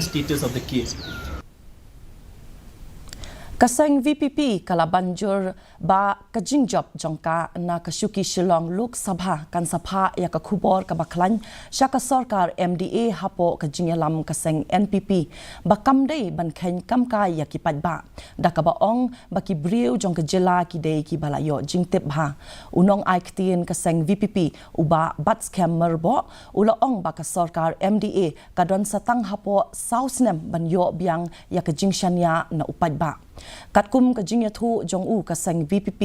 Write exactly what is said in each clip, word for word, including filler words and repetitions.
Details of the case. Ka seng V P P ka la ban jur ba ka jingjop jong ka na ka shuki Shillong Lok Sabha kan sa phah ïa ka khubor kaba khlaiñ sha ka sorkar M D A hapoh ka jingïalam ka seng N P P ba kam dei ban kheiñ kam kai ïa ki paidbah, da kaba ong ba ki briew jong ka jylla ki dei kiba la ïoh jingtip bha. U nongai ktien ka seng V P P, u Bah Batskhem Myrboh, u la ong ba ka sorkar M D A ka don sa tang hapoh saw snem ban ïoh biang ïa ka jingshaniah na u paidbah. Katkum ka jingïathuh jong u, ka seng V P P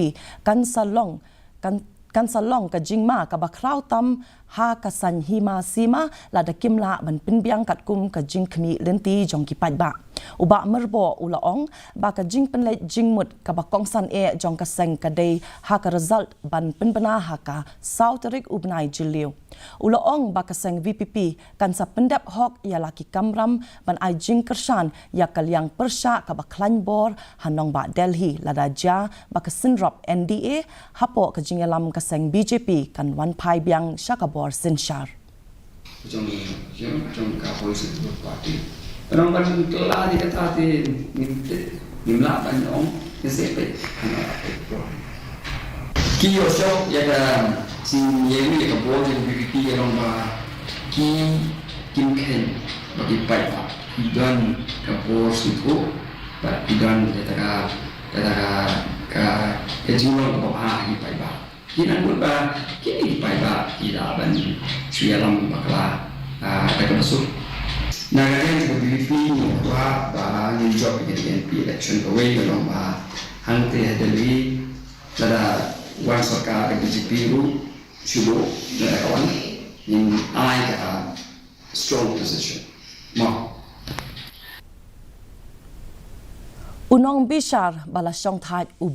kan sa long, kan, kan sa long ka jingma kaba khraw tam ha ka saiñ hima sima lada kim lah ban pynbiang katkum ka jingkhmih lynti jong ki paidbah. U Bah Myrboh u la ong ba ka jingpynleit jingmut kaba kongsan eh jong ka seng ka dei ha ka result ban pynbna ha ka saw tarik u bnai Jylliew. U la ong ba ka seng V P P kan sa pyndep hok ïa la ki kamram ban ai jingkyrshan ïa ka liang pyrshah kaba khlaiñ bor ha nongbah Delhi lada jia ba ka synrop N D A hapoh ka jingïalam ka seng B J P kan wan phai biang sha ka bor synshar. Jong, jong, jong ka Voice of the Party. Nang ban kylla ïa kata te ngim tip, ngim lah ban ong, ngin sa peit. Ki ïoh shoh ïa ka jingïalam ïa ka bor jong V P P ïa long ba ki kim kheiñ ba ki paidbah ki don ka bor sngewthuh bad ki don ïa ka, ïa ka, ka, ka jinglong kaba bha ha ki paidbah. Ki nang mut ba kine ki paidbah ki lah ban shu ïalam bakla, ah, da kaba suk. Na ka liang jong ka V P P ngi kwah ba ngin jop ïa ka M P election kawei ka long ba hangtei ha Delhi lada wan sorkar ka B J P ruh shu buh lada ka wan ngin ai ka strong position. Mo. U nongbishar ba la shongthait u